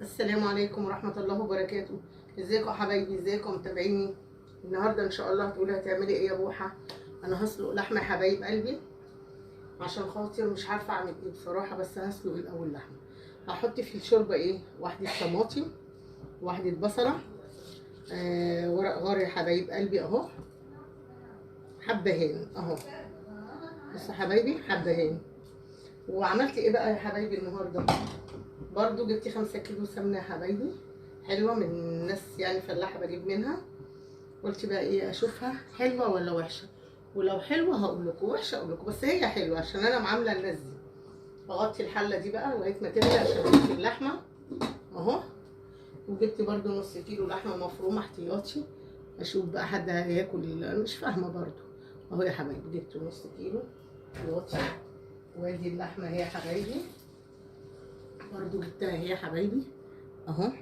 السلام عليكم ورحمة الله وبركاته. ازيكم يا حبايبي، ازيكم متابعيني؟ النهارده ان شاء الله هتقولي هتعملي ايه يا بوحة؟ انا هسلق لحمة يا حبايب قلبي عشان خاطر مش عارفة اعمل ايه بصراحة، بس هسلق الاول لحمة. هحط في الشوربة ايه؟ واحدة طماطم، واحدة بصلة، ورق غار يا حبايب قلبي اهو، حبهان اهو، بصوا حبايبي حبهان. وعملت ايه بقى يا حبايبي النهارده؟ برضو جبت 5 كيلو سمنه يا حبايبي، حلوة من ناس يعني فلاحة بجيب منها. قلت بقى ايه، اشوفها حلوة ولا وحشة، ولو حلوة هقول لكم، وحشة اقول لكم، بس هي حلوة عشان انا معاملة الناس دي. اغطي الحلة دي بقى لغاية ما تغلي عشان احط اللحمة اهو. وجبت برضو نص كيلو لحمه مفرومه احتياطي، اشوف بقى حد هياكل، انا مش فاهمه برضو اهو يا حبايبي. جبت نص كيلو احتياطي، وادي اللحمة اهي يا حبايبي، برضو جبتها اهي يا حبايبي اهو.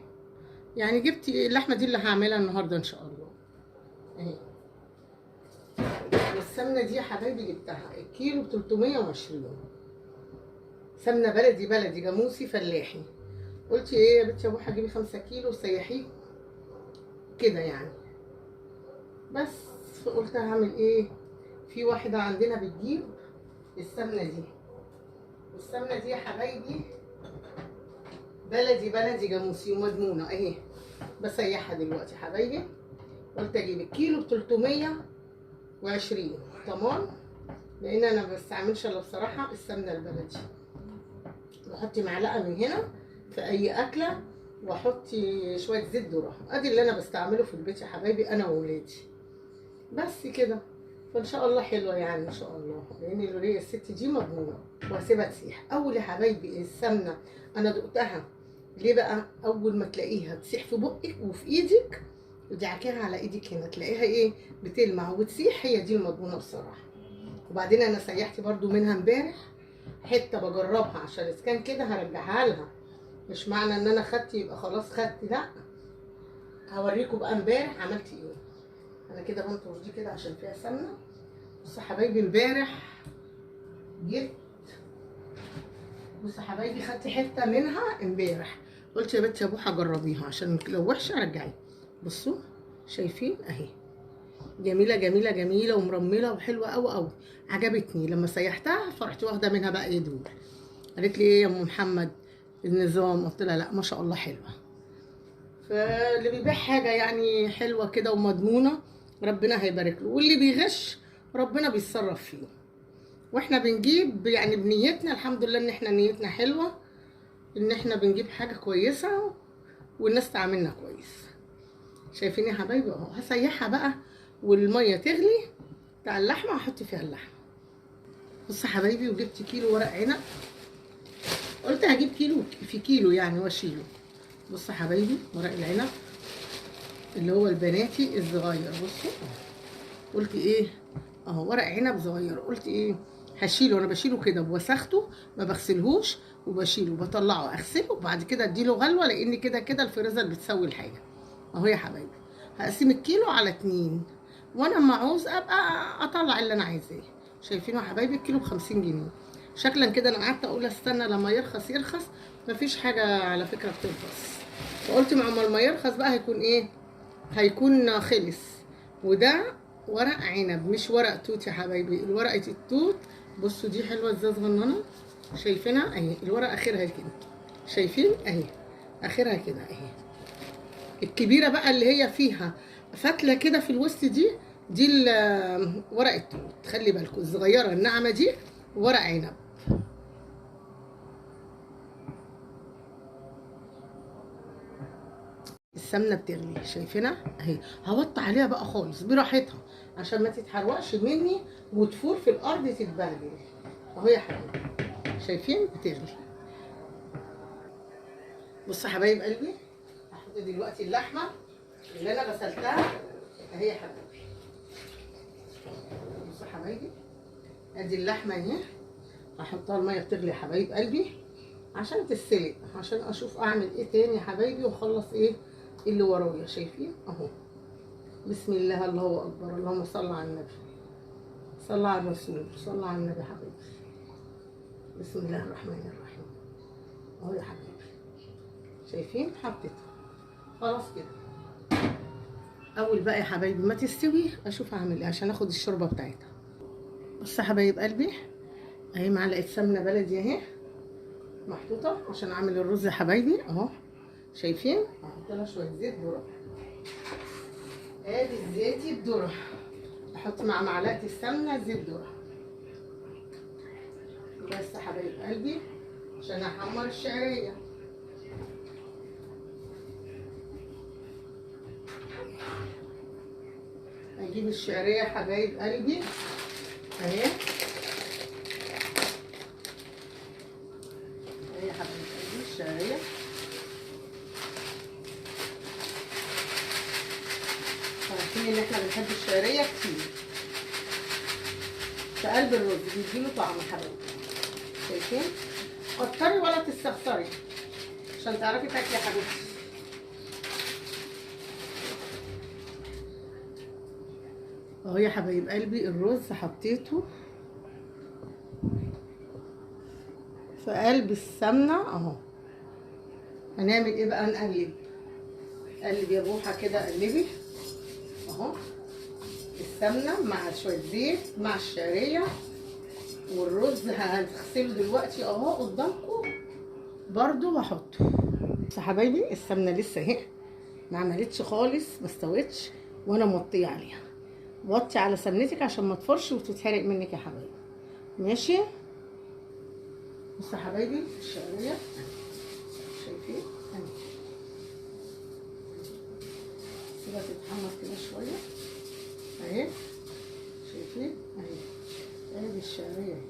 يعني جبت اللحمة دي اللي هعملها النهارده ان شاء الله اهي. والسمنه دي يا حبايبي جبتها الكيلو ب 320، سمنه بلدي بلدي جاموسي فلاحي. قلت ايه يا بنتي يا بوحه، جيبي 5 كيلو وسيحيه كده يعني. بس قلت هعمل ايه، في واحدة عندنا بتجيب السمنة دي، والسمنه دي يا حبايبي بلدي بلدي جاموسي ومضمونه اهي، بسيحها دلوقتي حبايبي. قلت اجيب الكيلو ب 320 تمام، لان انا ما بستعملش الا بصراحة السمنة البلدي. بحط معلقه من هنا في اي اكله، واحط شوية زيت ذره، ادي اللي انا بستعمله في البيت يا حبايبي انا وولادي، بس كده. فان شاء الله حلوة يعني ان شاء الله، لان الوليه الست دي مضمونه. وهسيبها تسيح اول يا حبايبي. السمنة انا دقتها ليه بقى؟ اول ما تلاقيها تسيح في بقك وفي ايدك، ودعكيها على ايدك هنا تلاقيها ايه، بتلمع وتسيح، هي دي المضمونه بصراحة. وبعدين انا سيحت برضو منها امبارح حتة بجربها، عشان اذا كان كده هرجعها لها، مش معنى ان انا خدت يبقى خلاص خدت، لا. هوريكم بقى امبارح عملت ايه. انا كده بنطر دي كده عشان فيها سمنه. بصوا حبايبي امبارح جبت، بصوا حبايبي خدت حتة منها امبارح، قلت يا بنتي يا بوحه جربيها عشان لو وحشة رجعيها. بصوا شايفين اهي، جميلة جميلة جميلة ومرمله وحلوه قوي قوي، عجبتني. لما سيحتها فرحت واخده منها بقى ايه دول. قالت لي ايه يا ام محمد النظام؟ قلت لها لا ما شاء الله حلوة. فاللي بيبيع حاجة يعني حلوة كده ومضمونه ربنا هيبارك له، واللي بيغش ربنا بيتصرف فيه. واحنا بنجيب يعني بنيتنا الحمد لله ان احنا نيتنا حلوة، ان احنا بنجيب حاجة كويسة والناس تعاملنا كويس. شايفين يا حبايبي اهو. هسيحها بقى والمية تغلي بتاع اللحمة، هحط فيها اللحمة. بصوا حبايبي، وجبت كيلو ورق عنب، قلت هجيب كيلو في كيلو يعني واشيله. بصوا حبايبي ورق العنب اللي هو البناتي الصغير، بصوا قلت ايه اهو، ورق عنب صغير. قلت ايه هشيله، انا بشيله كده بوسخته، ما بغسلهوش، وبشيله بطلعه اغسله وبعد كده اديله غلوه، لان كده كده الفريزر بتسوي الحاجة اهو يا حبايبي. هقسم الكيلو على 2، وانا اما عاوز ابقى اطلع اللي انا عايزاه. شايفينه يا حبايبي الكيلو ب 50 جنيه شكلا كده. انا قعدت اقول استنى لما يرخص يرخص، مفيش حاجة على فكرة بترخص، فقلت مع ما يرخص بقى هيكون ايه، هيكون خلص. وده ورق عنب مش ورق توت يا حبايبي. الورقة التوت بصوا دي حلوة ازاي صغننه، شايفينها اهي، الورقة اخرها كده، شايفين اهي اخرها كده اهي. الكبيرة بقى اللي هي فيها فتله كده في الوسط دي ورق التوت، خلي بالكم. الصغيرة الناعمة دي ورق عنب. السمنة بتغلي شايفينها اهي، هوطي عليها بقى خالص براحتها عشان ما تتحرقش مني وتفور في الارض تتبهدل اهو يا حبايبي. شايفين بتغلي. بصوا حبايب قلبي، هحط دلوقتي اللحمة اللي انا غسلتها اهي يا حبايبي. بصوا حبايبي ادي اللحمة اهي، هحطها المية بتغلي يا حبايب قلبي عشان تتسلق، عشان اشوف اعمل ايه تاني يا حبايبي واخلص ايه اللي ورايا. شايفين اهو، بسم الله الله اكبر، اللهم صل على النبي، صل على الرسول، صل على النبي يا حبايبي. بسم الله الرحمن الرحيم اهو يا حبايبي. شايفين؟ حطيتها خلاص كده. اول بقى يا حبايبي ما تستوي اشوف اعمل ايه عشان اخد الشوربة بتاعتها. بصوا يا حبايب قلبي اهي معلقه سمنه بلدي اهي محطوطة عشان اعمل الرز يا حبايبي اهو. شايفين؟ هحط لها شوية زيت ذره، ادي الزيت الذرة، احط مع معلقه السمنة زيت ذره بس يا حبايب قلبي عشان احمر الشعرية. اجيب الشعرية يا حبايب قلبي اهي، اهي يا حبايب قلبي الشعرية. عارفين ان احنا بنحب الشعرية كتير في قلب الرز، بيديله طعم يا حبايبي. شايفين؟ كتري ولا تستخسري عشان تعرفي تاكلي يا حبيبتي. اهو يا حبايب قلبي الرز حطيته في قلب السمنة اهو. هنعمل ايه بقى؟ نقلب، قلب يا بوحه كده، قلبي اهو السمنة مع شوية زيت مع الشعرية والرز. هغسله دلوقتي اهو قدامكم برده واحطه. بس يا حبايبي السمنة لسه اهي ما عملتش خالص، ما استوتش، وانا موطيه عليها. وطي على سمنتك عشان ما تفرش وتتحرق منك يا حبايبي، ماشي؟ بصوا يا حبايبي الشعرية شايفين؟ اهي سيبها تتحمر كده شوية اهي، شايفين؟ اهي ادي الشعرية اهي،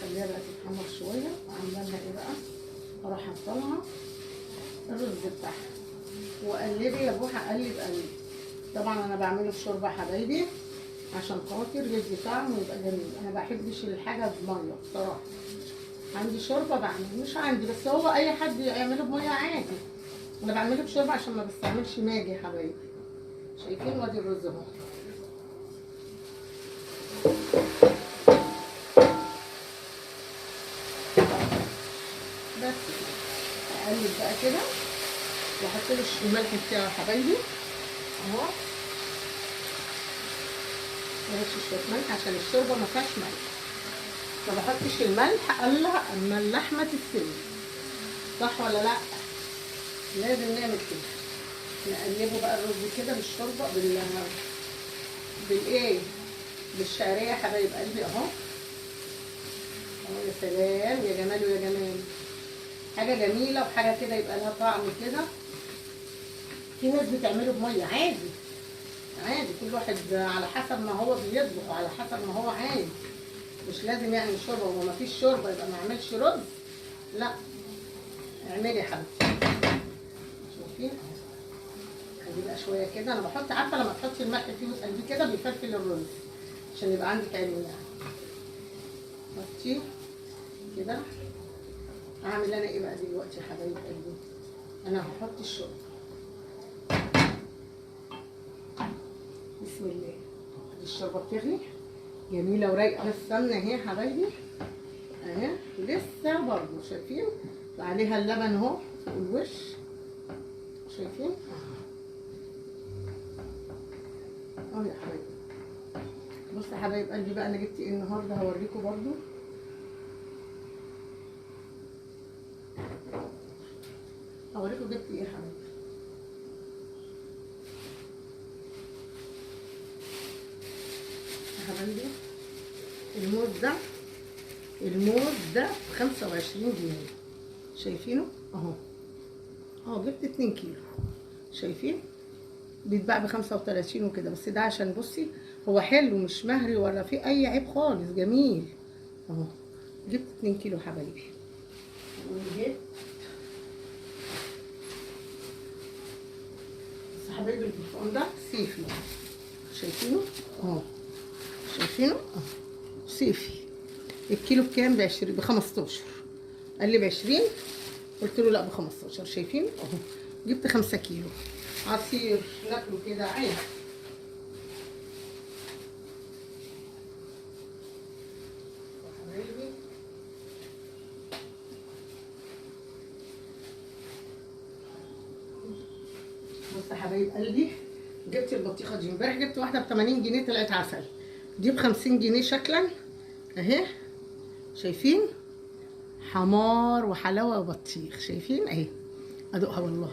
خليها بقى تتحمر شوية. وعامله لها ايه بقى؟ اروح حاطه لها الرز بتاعها وقلبي يا بوحه، قلب قلب. طبعا انا بعمله بشوربه يا حبايبي عشان خاطر يدي طعم ويبقى جميل. انا ما بحبش الحاجة بميه بصراحة، عندي شوربة بعمل، مش عندي بس هو اي حد يعمله بميه عادي، انا بعمله بشوربه عشان ما بستعملش ماجي يا حبايبي. شايفين؟ وادي الرز اهو. بس كده اقلب بقى كده واحط له الملح بتاعه يا حبايبي اهو، ارش شوية ملح عشان الشوربة ما فيهاش ملح، ما بحطش الملح الا اما اللحمة تستوي، صح ولا لا؟ لازم نعمل كده. نقلبه بقى الرز كده بالشوربه بالايه بالشعريه يا حبايب قلبي اهو. اهو يا سلام يا جمال ويا جمال، حاجة جميلة وحاجه كده يبقى لها طعم كده. في ناس بتعمله بميه عادي، عادي كل واحد على حسب ما هو بيطبخ وعلى حسب ما هو عايز، مش لازم يعني شوربة. هو ما فيش شوربة يبقى ما اعملش رز، لا اعملي يا حبيبتي. شوفي خليه بقى شوية كده. انا بحط، عارفه لما تحطي الملح فيه وتقلبيه كده بيفلفل الرز عشان يبقى عندك علم يعني. حطي كده. اعمل انا ايه بقى دلوقتي يا حبايب قلبي؟ انا هحط الشوربة. بسم الله. الشوربة بتغلي جميلة ورايقه. السمنة اهي يا حبايبي اهي لسه برضه، شايفين؟ وعليها اللبن اهو فوق الوش، شايفين؟ اهو يا حبايبي. بصوا يا حبايب قلبي بقى انا جبت ايه النهارده هوريكم برضه. هوريكم جبت ايه يا حبايبي. يا حبايبي الموز ده، الموز ده ب25 جنيه، شايفينه اهو اهو. جبت 2 كيلو، شايفين؟ بيتباع ب35 وكده، بس ده عشان بصي هو حلو مش مهري ولا فيه اي عيب خالص، جميل اهو. جبت 2 كيلو حبايبي. وجبت بس حبايبي البرتقال ده صيفي، شايفينه اهو، شايفينه اهو صيفي. الكيلو بكام؟ ب20، ب15. قال لي ب20، قلت له لا ب15. شايفين اهو. جبت 5 كيلو عصير ناكله كده عادي. حبايبي بص يا حبايب قلبي، جبت البطيخه دي امبارح، جبت واحدة ب 80 جنيه طلعت عسل، دي ب 50 جنيه شكلا اهي. شايفين حمار وحلاوة وبطيخ، شايفين اهي، ادوقها والله.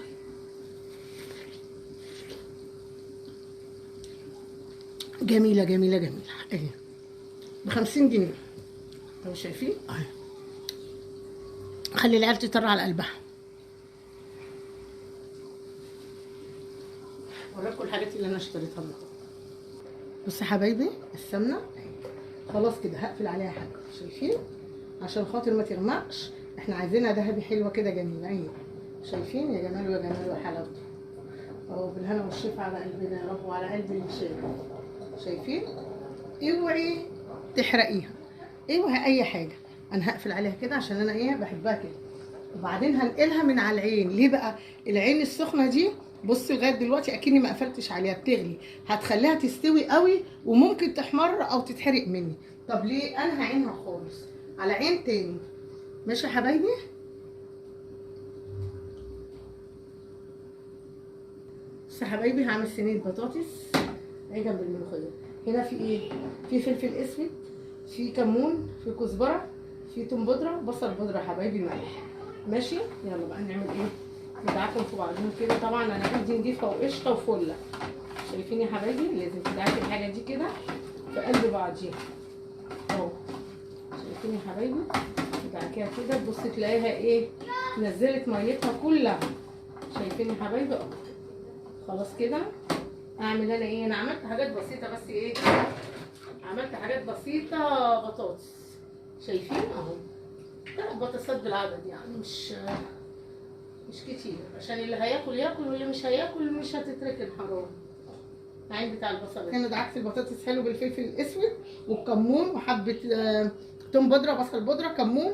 جميلة جميلة جميلة اهي ب 50 جنيه. طب شايفين اهي، خلي العيال تطر على قلبها. اوريكم الحاجات اللي انا اشتريتها النهارده. بصوا يا حبايبي السمنة خلاص كده هقفل عليها حاجة، شايفين، عشان خاطر ما تغمقش، احنا عايزينها ذهبي حلوة كده جميلة اهي. شايفين يا جمال ويا جمال وحلاوته اهو، بالهنا والشفا على قلبنا يا رب وعلى قلب اللي شايف. شايفين، اوعي تحرقيها، اوعي اي حاجة. انا هقفل عليها كده عشان انا ايه بحبها كده. وبعدين هنقلها من على العين. ليه بقى العين السخنة دي؟ بصي لغاية دلوقتي اكني ما قفلتش عليها، بتغلي، هتخليها تستوي قوي وممكن تحمر او تتحرق مني. طب ليه؟ انا هعينها خالص على عين تاني. ماشي يا حبايبي. بصي يا حبايبي هعمل صينية بطاطس اهي جنب الملوخية. هنا في ايه؟ في فلفل اسود، في كمون، في كزبره، في توم بودره، بصل بودره يا حبايبي، ملح. ماشي، يلا بقى نعمل ايه؟ ندعكم في بعضهم كده. طبعا انا ايدي نضيفه وقشطه وفله، شايفين يا حبايبي؟ لازم تدعكي الحاجة دي كده في قلب بعضيها اهو. شايفين يا حبايبي؟ تدعكيها كده، تبصي تلاقيها ايه؟ نزلت ميتها كلها. شايفين يا حبايبي؟ اهو خلاص كده. اعمل انا ايه؟ انا عملت حاجات بسيطة بس، ايه عملت حاجات بسيطة، بطاطس. شايفين اهو، 3 بطاطسات بالعدد يعني، مش كتير، عشان اللي هياكل ياكل واللي مش هياكل مش هتتركن حرام. العين بتاع البصل هنا دعكت البطاطس حلو بالفلفل الاسود والكمون وحبه توم بودره، بصل بودره، كمون،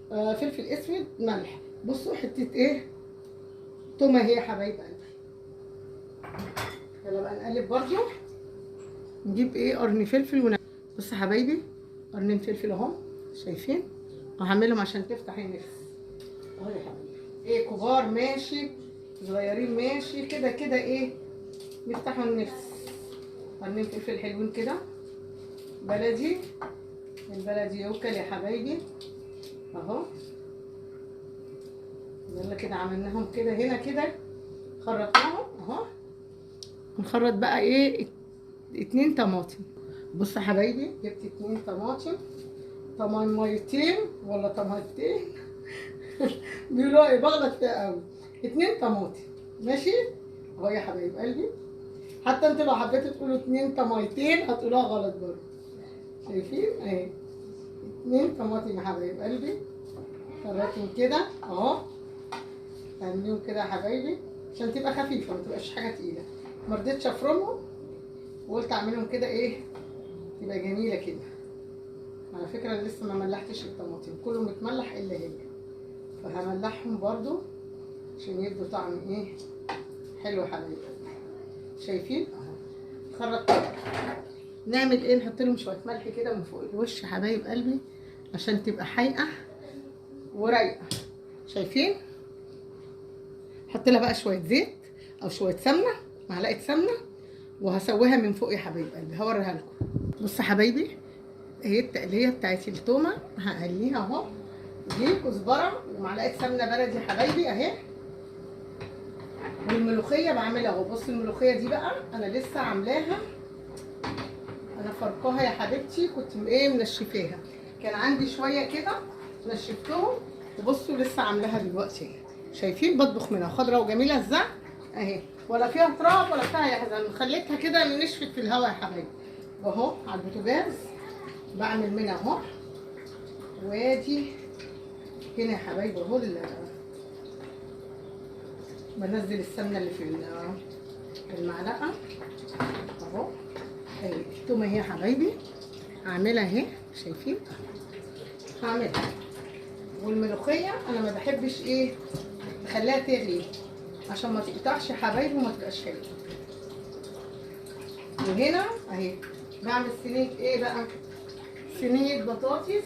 فلفل اسود، ملح. بصوا حتة ايه تومة اهي يا حبايب قلبي. يلا بقى نقلب برضو، نجيب ايه قرن فلفل بصوا يا حبايبي قرنين فلفل اهم، شايفين؟ وهعملهم عشان تفتح النفس اهو يا حبايبي. ايه كبار ماشي، صغيرين ماشي، كده كده ايه نفتحوا النفس. قرنين فلفل حلوين كده بلدي، البلدي يوكل يا حبايبي اهو. يلا كده عملناهم كده هنا كده، خرطناهم اهو. نخرط بقى ايه 2 طماطم. بصوا يا حبايبي جبت 2 طماطم، طماطميتين ولا طماطمتين بيقولوا ايه، بغلط فيها قوي. 2 طماطم ماشي اهو يا حبايب قلبي. حتى انتوا لو حبيتوا تقولوا 2 طماطمتين هتقولوها غلط برضه. شايفين اهي 2 طماطم يا حبايب قلبي، خرطهم كده اهو، اعمليهم كده يا حبايبي عشان تبقى خفيفة ما تبقاش حاجة تقيلة. ما رضيتش افرمهم وقلت اعملهم كده ايه تبقى جميلة كده. على فكرة انا لسه ما ملحتش الطماطم، كله متملح الا هي، فهملحهم برضو عشان يدوا طعم ايه حلو يا حبايبي. شايفين اهو خرطت. نعمل ايه؟ نحط لهم شوية ملح كده من فوق الوش يا حبايب قلبي عشان تبقى حايقه ورايقه. شايفين؟ حط لها بقى شوية زيت او شوية سمنه، معلقه سمنه، وهسويها من فوق يا حبايب قلبي، هوريها لكم. بصوا يا حبايبي اهي التقليه بتاعت التومه، هقليها اهو. دي كزبره ومعلقة سمنه بلدي يا حبايبي اهي. والملوخيه بعملها اهو. بصوا الملوخية دي بقى انا لسه عاملاها، انا فرقاها يا حبيبتي، كنت ايه منشفاها، كان عندي شوية كده نشفتهم، وبصوا لسه عاملاها دلوقتي اهي. شايفين؟ بطبخ منها خضرة وجميلة ازاي اهي، ولا فيها تراب ولا فيها يحزن، خليتها كده نشفت في الهواء يا حبايبي. واهو على البوتاجاز بعمل منها اهو. وادي هنا يا حبايبي اهو بنزل السمنة اللي في المعلقة اهو. اهي التومه اهي يا حبايبي هعملها اهي، شايفين؟ هعملها. والملوخيه انا ما بحبش ايه اخليها تغلي عشان ما تقطعش يا حبايبي وما تبقاش حلوة. وهنا اهي بعمل صينية ايه بقى؟ صينية بطاطس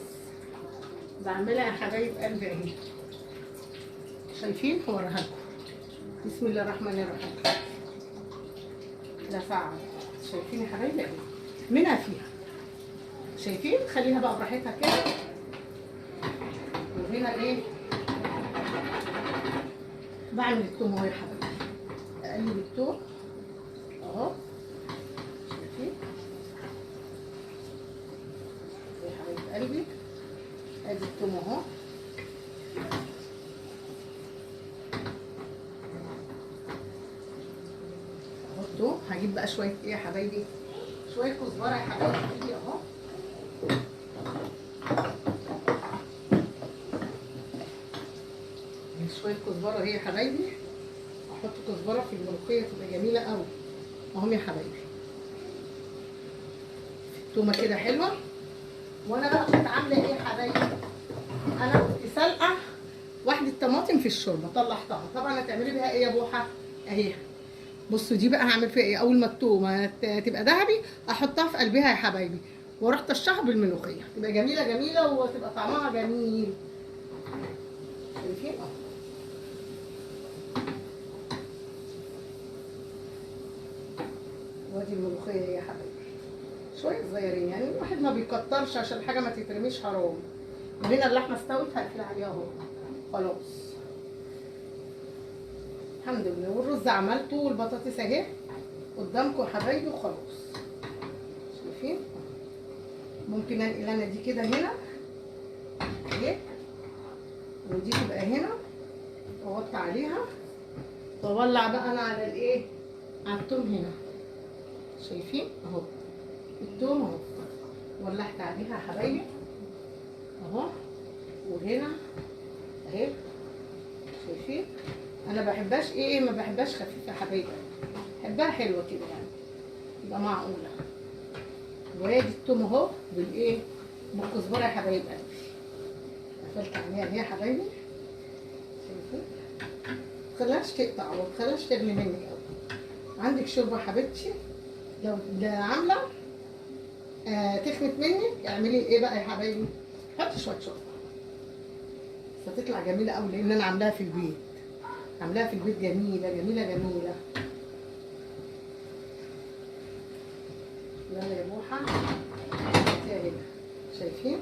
بعملها يا حبايب قلبي اهي. شايفين؟ هوريها لكم. بسم الله الرحمن الرحيم. شكلها ساعة. شايفين يا حبايبي اهي منها فيها، شايفين؟ خليها بقى براحتها كده. وهنا ايه بعمل التوم اهو يا حبايبي، اقلب التوم اهو، شايفين يا حبايب قلبي؟ ادي التوم اهو. اهو التوم. هجيب بقى شوية ايه يا حبايبي؟ شوية كزبره يا حبايبي اهو. شوية كزبره اهي يا حبايبي، احط كزبره في الملوخية تبقى جميلة قوي اهم يا حبايبي. التومه كده حلوة. وانا بقى كنت عامله ايه يا حبايبي؟ انا كنت سالقه واحدة طماطم في الشوربة، طلعتها. طبعا هتعملي بيها ايه يا بوحه؟ اهي بصوا دي بقى هعمل فيها ايه؟ اول ما التومه تبقى ذهبي احطها في قلبها يا حبايبي، واروح طشها بالملوخيه، تبقى جميلة جميلة وتبقى طعمها جميل. شايفين؟ وادي الملوخية يا حبايبي، شوية صغيرين يعني، الواحد ما بيكترش عشان الحاجة ما تترميش حرام. وهنا اللحمة استوت، هقفل عليها اهو خلاص الحمد لله. والرز عملته والبطاطس اهي قدامكم يا حبايبي وخلاص. شايفين؟ ممكن انقل انا دي كده هنا اهي، ودي تبقى هنا، واغطي عليها واولع بقى انا على الايه؟ على التوم هنا. شايفين اهو التوم اهو، ولعت عليها يا حبايبي اهو. وهنا اهي، شايفين؟ انا بحبهاش ايه، ما بحبهاش خفيفة يا حبايبي، بحبها حلوة كده يعني، تبقى معقولة. وادي التوم اهو بالايه؟ بالكزبره يا حبايب قلبي. قفلت عليها اهي يا حبايبي، شايفين؟ متخليهاش تقطع ومتخليهاش تغلي منك قوي. عندك شوربة يا حبيبتي لو عامله تخنت منك، اعملي ايه بقى يا حبايبي؟ حطي شوية شوربة، بس هتطلع جميلة قوي لان انا عاملاها في البيت، عاملاها في البيت جميلة جميلة جميلة. يلا يا بوحه حطيها هنا. شايفين؟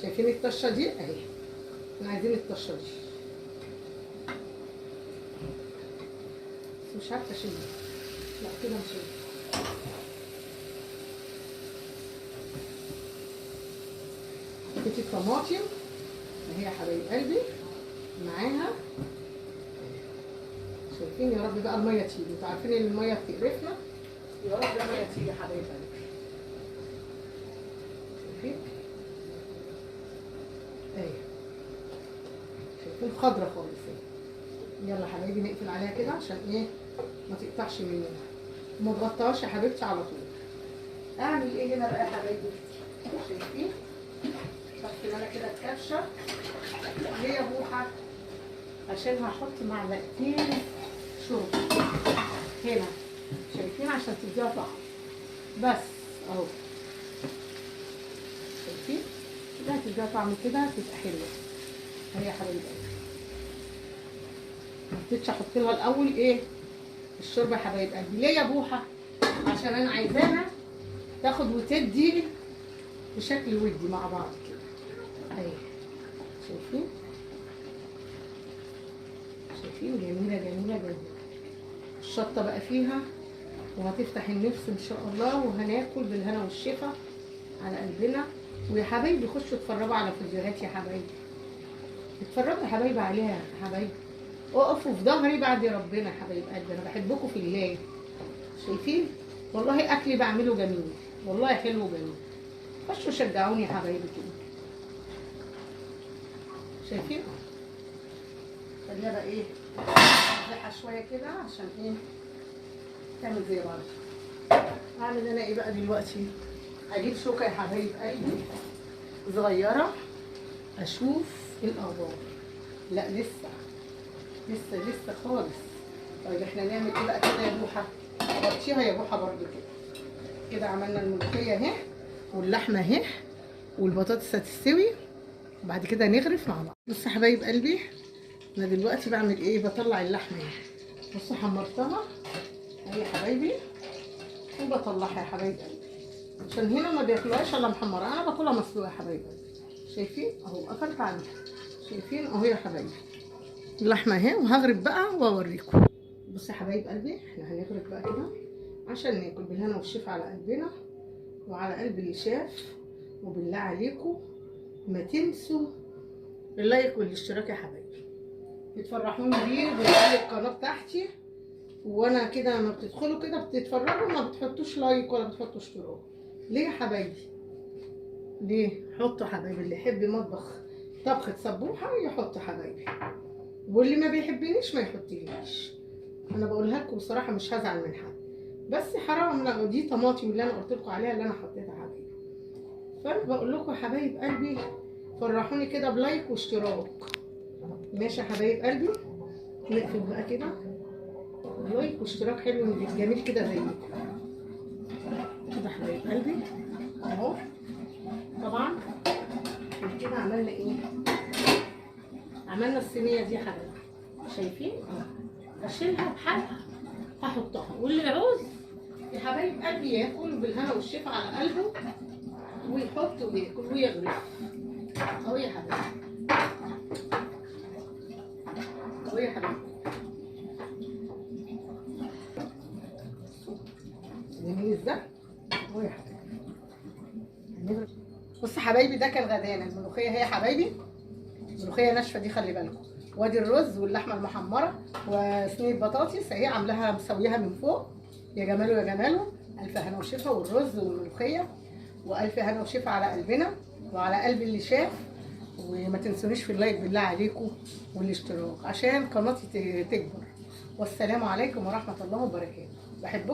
شايفين الطشه دي اهي؟ احنا عايزين الطشه دي، بس مش عارفه اشيلها. لا كده مش هينفع. حطيت الطماطم اهي يا حبايب قلبي معاها. شايفين؟ يا رب بقى المية تيجي، انتوا عارفين ان المية بتقرفنا، يا رب المية تيجي يا حبايب قلبي. شايفين؟ اهي شايفين خضرة خالص اهي. يلا حبايبي نقفل عليها كده عشان ايه؟ ما تقطعش مننا، وما تغطيهاش يا حبيبتي على طول. اعمل ايه هنا بقى يا حبايبي؟ شايفين؟ بحط انا كده الكبشه. ليه يا بوحه؟ عشان هحط معلقتين شوربة هنا، شايفين؟ عشان تديها طعم بس اهو. شايفين؟ كده هتديها طعم كده، تبقى حلوة اهي يا حبايبي. ما رضيتش احط لها الاول ايه؟ الشوربة يا حبايب قلبي. ليه يا بوحه؟ عشان انا عايزاها تاخد وتدي بشكل ودي مع بعض كده اهي. شايفين؟ شايفين؟ جميلة جميلة جميلة. الشطه بقى فيها وهتفتح النفس ان شاء الله، وهناكل بالهنا والشفا على قلبنا. ويا حبايبي خشوا اتفرجوا على فيديوهاتي يا حبايبي، اتفرجوا يا حبايبي عليها يا حبايبي، اقفوا في ظهري بعد ربنا يا حبايب قلبي، انا بحبكم في الله. شايفين؟ والله اكلي بعمله جميل، والله حلو وجميل. خشوا شجعوني يا حبايبي كده. شايفين؟ خليها بقى ايه؟ نزحها شوية كده عشان ايه؟ تعمل زي بعض. اعمل انا ايه بقى دلوقتي؟ اجيب شوكه يا حبايب قلبي صغيرة، اشوف الاخبار. لا لسه لسه لسه خالص. طيب احنا نعمل ايه بقى كده يا بوحه؟ غطيها يا بوحه برضو كده. كده عملنا الملوخية اهي، واللحمة اهي، والبطاطس هتستوي، وبعد كده نغرف مع بعض. بصوا يا حبايب قلبي انا دلوقتي بعمل ايه؟ بطلع اللحمة اهي. بصوا حمرتها اهي يا حبايبي، وبطلعها يا حبايب قلبي، عشان هنا ما بياكلوهاش الا محمرة، انا باكلها مسلوقة يا حبايب قلبي. شايفين اهو قفلت عليها، شايفين اهو يا حبايبي اللحمة اهي. وهغرب بقى واوريكم. بصوا يا حبايب قلبي احنا هنغرب بقى كده عشان ناكل بالهنا والشفا على قلبنا وعلى قلب اللي شاف. وبالله عليكم ما تنسوا ال like والاشتراك يا حبايبي، بتفرحوني بيه وبتعلي القناة بتاعتي. وانا كده لما بتدخلوا كده بتتفرجوا ما بتحطوش like ولا بتحطوا اشتراك، ليه يا حبايبي؟ ليه؟ حطوا حبايبي، اللي يحب مطبخ طبخة سبوحه يحط حبايبي، واللي ما بيحبنيش ما يحطليش. انا بقولها لكم بصراحة مش هزعل من حد، بس حرام. لا دي طماطم اللي انا قلت لكم عليها اللي انا حطيتها حبايبي. فانا بقول لكم حبايب قلبي فرحوني كده ب like واشتراك. ماشي يا حبايب قلبي، نقفل بقى كده. like واشتراك حلو جميل كده زيكم كده حبايب قلبي اهو. طبعا كده عملنا ايه؟ عملنا الصينية دي يا حبايبي، شايفين؟ اشيلها بحالها هحطها، واللي يعوز يا حبايب قلبي ياكل بالهنا والشفا على قلبه ويحط وياكل ويغرف اهو يا حبايبي، اهو يا حبايبي. جميل ازاي؟ اهو يا حبايبي. بصوا حبايبي ده كان غدانا، الملوخية هي يا حبايبي، ملوخية ناشفة دي خلي بالكم، وادي الرز واللحمة المحمره وصينيه بطاطس اهي عاملاها مسويها من فوق. يا جماله يا جماله، الف هنا وشفا. والرز والملوخيه والف هنا وشفا على قلبنا وعلى قلب اللي شاف. وما تنسونيش في اللايك بالله عليكم والاشتراك عشان قناتي تكبر. والسلام عليكم ورحمة الله وبركاته. بحبكم.